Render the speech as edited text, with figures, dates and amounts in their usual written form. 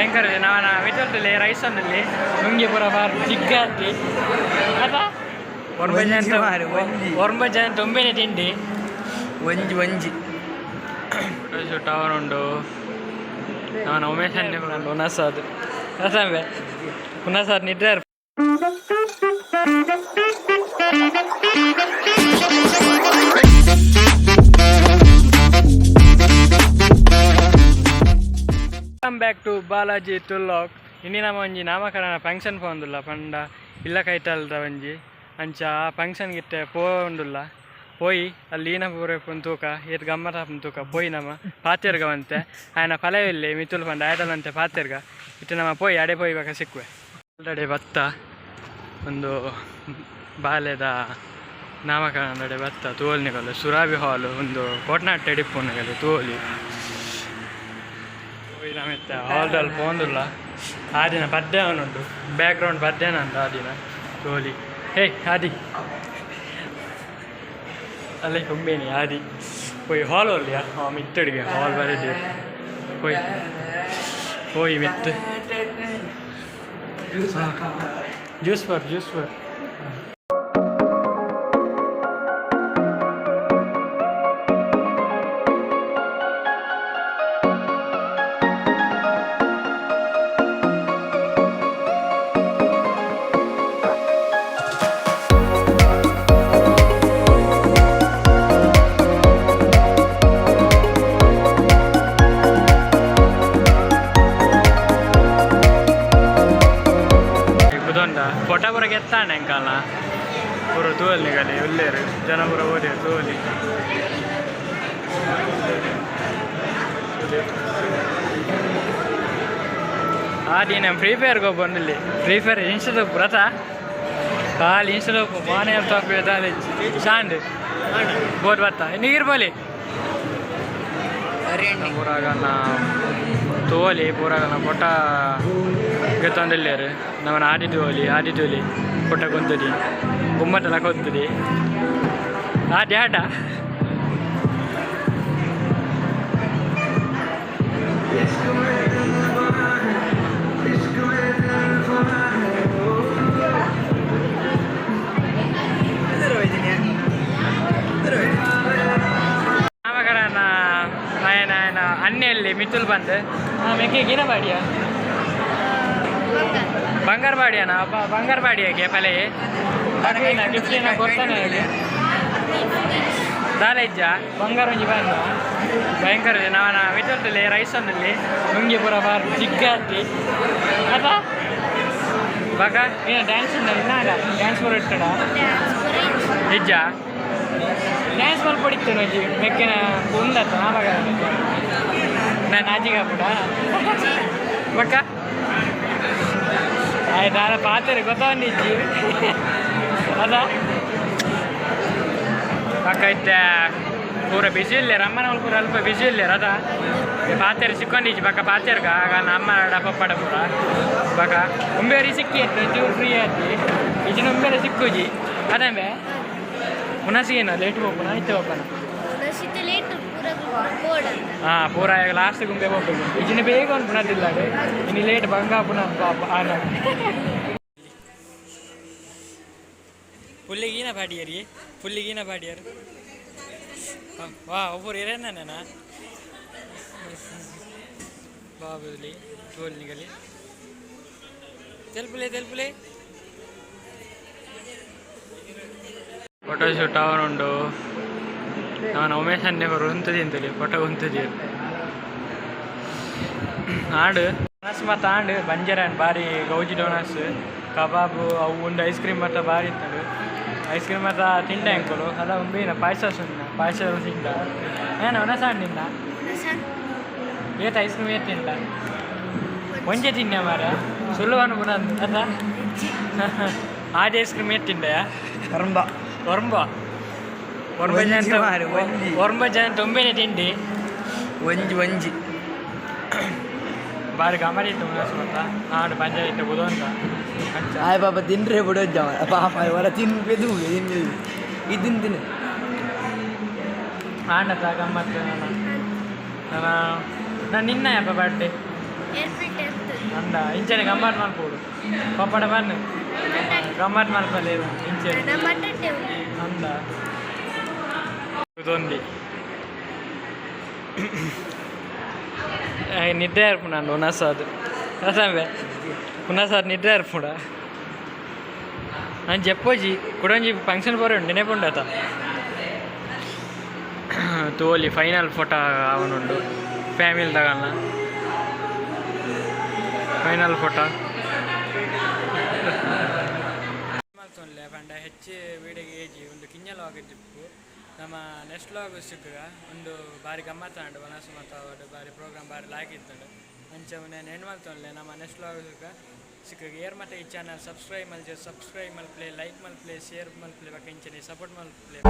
ಭಯಂಕರ. ನಾನು ಮಿತ್ತಲ್ಲಿ ರೈಸ್ ಅಲ್ಲಿ ನುಂಗಿ ಪೂರ ಬಾರ್ ಜಿಗ್ಗಾತಿ ಅದ. ಒರ್ಂಬ ಜನ. ಒಂಜಿ ಮಾರು, ಒಂಜಿ. ಒರ್ಂಬ ಜನ ತುಂಬೆನೆ ತಿಂಡಿ. ಒಂಜಿ ಒಂಜಿ. ಶೂಟ್ ಉಂಡು. ನಾನು ಉಮೇಶ್ ಅನ್ನೆ ಉನಸಾದ್ ಅಸಂಬೆ ಉನಸಾದ್ ನಿದ್ರೆ. Welcome back to Balaji ತುಲ್ಲಾಕ್. ಇನ್ನಿ ನಮ್ಮ ಒಂಜಿ ನಾಮಕರಣ ಫಂಕ್ಷನ್ ಪೋಂದುಲ್ಲ ಪಂಡ ಇಲ್ಲ ಕೈತಲ್ದ ಒಂಜಿ ಅಂಚ. ಆ ಫಂಕ್ಷನ್ ಗಿತ್ತೆ ಪೋಂಡುಲ್ಲ. ಪೋಯಿ ಅಲ್ಲಿ ಈನ ಪೂರ ತೂಕ, ಏತ್ ಗಮ್ಮತ್ ಆಪುಂಡು ತೂಕ. ಪೋಯಿ ನಮ್ಮ ಪಾತೆರ್ಗ వంತೆ ಆಯನ ಫಲವಿಲ್ಲಿ ಮಿತ್ತುಲ್ ಪಂಡ ಆಯಡಲಂತೆ ಪಾತೆರ್ಗ ಇತ್ತೆ. ನಮ್ಮ ಪೋಯಿ ಅಡೆ ಪೋಯಿ ಬಕ ಸಿಕ್ಕುವೆ. ಆಲ್ರೆಡಿ ಬತ್ತ ಒಂದು ಬಾಲೆದ ನಾಮಕರಣದಡೆ ಬತ್ತ ತೋಲ್ನಿಗಲು ಸುರಾಬಿ ಹಾಲು ಒಂದು ಕೋಟ್ನಾಟ್ ಎಡಿಪ್ಪುನಗಲು ತೋಲಿ. ಪೋಯಿ ನಮಿತ್ತ ಹಾಲ್ದಲ್ಲಿ ಪೋಂದುಲ್ಲ. ಆ ದಿನ ಪದ್ಯ ಉಂಟು, ಬ್ಯಾಕ್ಗ್ರೌಂಡ್ ಪದ್ಯನ ಉಂಟು. ಆ ದಿನ ತೋಲಿ. ಹೇ ಆದಿ, ಅಲ್ಲೇ ಹೊಂಬೇನಿ ಆದಿ. ಪೋಯಿ ಹಾಲ್ ಒಲ್ಲಿಯ ಆ ಮಿತ್ತಡಿಗೆ ಹಾಲ್ ಬರೆದಿ. ಪೋಯಿ ಪೋಯಿ ಮಿತ್ತು. Juice for, juice for. ಕುದೊಂಡ ಫೋಟೋ ಪೂರ ಗೆತ್ತಾಣ ಎಂಕಲ್ನ ಪೂರ ತೂವಲ್ ನಿಗಲಿ ಉಲ್ಲೇರು ಜನ ಪೂರ ಓದಿ ತೂವಲಿ. ಆದಿ ನಮ್ಮ ಫ್ರೀ ಫೈರ್ ಬಂದಿಲ್ಲಿ. ಫ್ರೀ ಫೈರ್ ಇನ್ಸ್ಟಾದ ವ್ರತ ಖಾಲಿ ಇನ್ಸ್ಟಾದ ಮಾನೆ ದಾಲೆ ಶಾಂಡ್ ಬೋಟ್ ಬತ್ತ ನೀರು ಬೋಲಿ ಪೂರಾಗನ ತೋಲಿ. ಪೂರಾಗನ ಪೊಟ ಗೆತ್ತೊಂದಿಲ್ಲೇರು. ನಮ್ಮನ ಆದಿ ತೋಲಿ, ಆದಿ ತೋಲಿ ಪೊಟ ಕೊಂತದಿ, ಗುಮ್ಮಟಲ ಕೊತ್ತದಿ. ಆದಿ ಆಟ. ನಾಮಕರಣ ಆಯನ ಆಯನ ಅನ್ನೆಯಲ್ಲಿ ಮಿತ್ತುಲ್ ಬಂದು ಮೆಕ್ಕೆ ಗಿನ ಬಾಡಿಯ ಬಂಗಾರ ಬಾಡಿಯನ ಬಂಗಾರ ಬಾಡಿಯಾಗೆ ಪಲೆ ಗಿಫ್ಟಿನ ಕೊಡ್ತಾನೆ ದಾಲೆಜ್ಜ ಬಂಗಾರ ಒಂಜಿ ಬಂದ. ಭಯಂಕರ. ನಾವನ ಮಿತ್ತುಲ್ ರೈಸ್ ಒಂದಲ್ಲಿ ನುಂಗಿ ಪೂರ ಬಾರ್ ಜಿಗ್ಗಾತಿ ಅದ. ಬಕ ಏನು ಡ್ಯಾನ್ಸ್ ಉಂಡ ಇನ್ನಾಗ ಡ್ಯಾನ್ಸ್ ಪೂರ ಇಟ್ಟಡ ನಿಜ ಡ್ಯಾನ್ಸ್ ಮಲ್ಪಡಿತ್ತು ಒಂಜಿ ಮೆಕ್ಕೆನ ಉಂದತ್ತ ನಾಮಗ ನಾನು ನಾಜಿಗೆ ಹಾಪುಡ ಬಕ್ಕ. ಆಯ್ತು, ಆರ ಪಾತ್ರೆ ಗೊತ್ತವನ್ನಿಜ್ಜಿ ಅದ. ಪಕ್ಕ ಇತ್ತೆ ಪೂರ ಬಿಸಿ ಇಲ್ಲೇರ ಅಮ್ಮನ ಪೂರ ಅಲ್ಪ ಬಿಸಿ ಇಲ್ಲೇರ ಅದ. ಪಾತೆರ್ ಸಿಕ್ಕೊಂಡಿಜ್ಜಿ ಬಕ್ಕ ಪಾತೆರ್ಗ ಆಗ ನಮ್ಮ ಪಪ್ಪಡ ಪೂರ ಬಕ ಉಂಬೇರಿ ಸಿಕ್ಕಿ ಇತ್ತು ಚೂರು ಫ್ರೀ ಆಯ್ತು. ಇಜಿನ ಉಂಬೇರೆ ಸಿಕ್ಕುಜಿ ಅದಂಬೆ. ಪುನಃ ಲೇಟ್ ಹೋಗೋಣ ಆಯ್ತು ಹೋಗೋಣ. ಲೇಟ್ ಪೂರ ಬೋರ್ಡ್ ಅಂತ. ಹಾಂ, ಪೂರ ಲಾಸ್ಟ್ ಗುಂಬೆ ಹೋಗ್ಬೇಕು. ಇಜಿನ ಬೇಗ ಒಂದು ಪುನಃ ಇನ್ನು ಲೇಟ್ ಬಂಗ ಪುನಃ ಪಾಪ ಆನ. ಪುಲ್ಲಿಗೀನ ಪಾಡಿಯರಿ, ಪುಲ್ಲಿಗೀನ ಪಾಡಿಯರು. ವಾ ಒಬ್ಬರು ಇರೇನ ಬಾಬುಲಿ ತೋಲ್ನಿಗಲಿ ತೆಲ್ಪುಲೆ ತೆಲ್ಪುಲೆ. Photo shoot ಅವನುಂಡು. ನಾನು ಉಮೇಶ್ ಅನ್ನೆ ಬರು ಉಂತದಿ ಅಂತೇಳಿ ಫೋಟೋ ಉಂತದಿ ಆಂಡ್ ಡೋನಸ್ ಮತ್ತು ಆಂಡ್ ಬಂಜರ ಬಾರಿ ಗೌಜಿ. ಡೋನಸ್, ಕಬಾಬು ಅವು ಉಂಡು. ಐಸ್ ಕ್ರೀಮ್ ಮತ್ತು ಬಾರಿ ಇತ್ತಂಡು. ಐಸ್ ಕ್ರೀಮ್ ಮತ್ತು ತಿಂಡ ಎಂಕುಲು ಅದ ಉಂಬಿನ ಪಾಯಸ ಸುಣ್ಣ ಪಾಯಸ ತಿಂಡ. ಏನು ಒಣಸ ನಿನ್ನ ಏತ್ ಐಸ್ ಕ್ರೀಮ್ ಏತ್ ತಿಂಡ? ಒಂಜೆ ತಿನ್ಯ ಮಾರ ಸುಳ್ಳುವನು ಪುನಃ ಅದ. ಆದಿ ಐಸ್ ಕ್ರೀಮ್ ಏತ್ ತಿಂಡಯಾ? ಒರಂಬ. ಒರಂಬ ಒರಂಬ ಜನ. ಒಂಜಿ ಮಾರು, ಒಂಜಿ. ಒರಂಬ ಜನ ತುಂಬೆನೆ ತಿಂಡಿ. ಒಂಜಿ ಒಂಜಿ. ಬಾರಿ ಗಮನ ಇತ್ತು ಉಣಸ್ ಮತ್ತ ಆಂಡ್ ಪಂಚಾಯತ್ ಬುದೊಂದ ಅಂಚ. ಆಯ್ ಪಾಪ ತಿನ್ರೆ ಬಿಡೋಜ್ಜ ಪಾಪ ಹೊರ ತಿನ್ಪೆದು ತಿನ್ಪೆದು ಇದನ್ ತಿನ್ನು. ಆಂಡತ ಗಮ್ಮತ್ತು. ನಾನು ನಾನು ನಿನ್ನ ಯಪ್ಪ ಬರ್ಡೇ. ಏಪ್ರಿಲ್ 10. ಅಂದ ಇಂಚನೆ ಗಮ್ಮತ್ ಮಲ್ಪೋಡು ಪಪ್ಪಡ ಬನ್ನಿ ಗಮ್ಮತ್ ಮಲ್ಪಲೆ ಇಂಚನೆ. ನಮ್ಮ ಮಟ್ಟೆ. ಅಂದ ತೊಂದಿ ನಿದ್ದೆ ಇರ್ಪುಂಡು ಉನಸಾದ್ ಅಸಂಬೆ ಉನಸಾದ್ ನಿದ್ದೆ ಇರ್ಪುಂಡ. ನಾನು ಜೆಪ್ಪೋಜಿ ಕುಡೊಂಜಿ ಫಂಕ್ಷನ್ ಬೋರೆ ಉಂಡು ನೆನಪುಂಡತ. ತೋಲಿ ಫೈನಲ್ ಫೋಟೋ ಅವನುಂಡು ಫ್ಯಾಮಿಲಿ ತಗಲ್ಲ ಫೈನಲ್ ಫೋಟೋ ಮಲ್ತೊನ್ಲೆ. ಪಂಡ ಹೆಚ್ಚು ವೀಡಿಯೋಗೆ ಏಜಿ ಒಂದು ಕಿಂಜ ಲಾಗ್ ಇದ್ದಿಪ್ಪು. ನಮ್ಮ ನೆಕ್ಸ್ಟ್ ಲಾಗ್ ಸಿಕ್ಕುಗ. ಒಂದು ಬಾರಿ ಗಮ್ಮತ್ತಾಂಡು ವನಸು ಮತ್ತು ಬಾರಿ ಪ್ರೋಗ್ರಾಮ್ ಬಾರಿ ಲಾಯ್ಕ್ ಇತ್ತುಂಡು. ಅಂಚ ನಾನು ಎಂಡ್ ಮಲ್ತೊನ್ಲೆ. ನಮ್ಮ ನೆಕ್ಸ್ಟ್ ಲಾಗ್ ಸಿಕ್ಕ ಸಿಕ್ಕುಗ. ಏರ್ ಮತ್ತೆ ಈ ಚಾನಲ್ ಸಬ್ಸ್ಕ್ರೈಬ್ ಮಲ್ಜೆ ಸಬ್ಸ್ಕ್ರೈಬ್ ಮಲ್ಪ್ಲೆ, ಲೈಕ್ ಮಲ್ಪ್ಲೆ, ಶೇರ್ ಮಲ್ಪ್ಲೆ, ಬೊಕ ಇಂಚನೆ ಸಪೋರ್ಟ್ ಮಲ್ಪ್ಲೆ.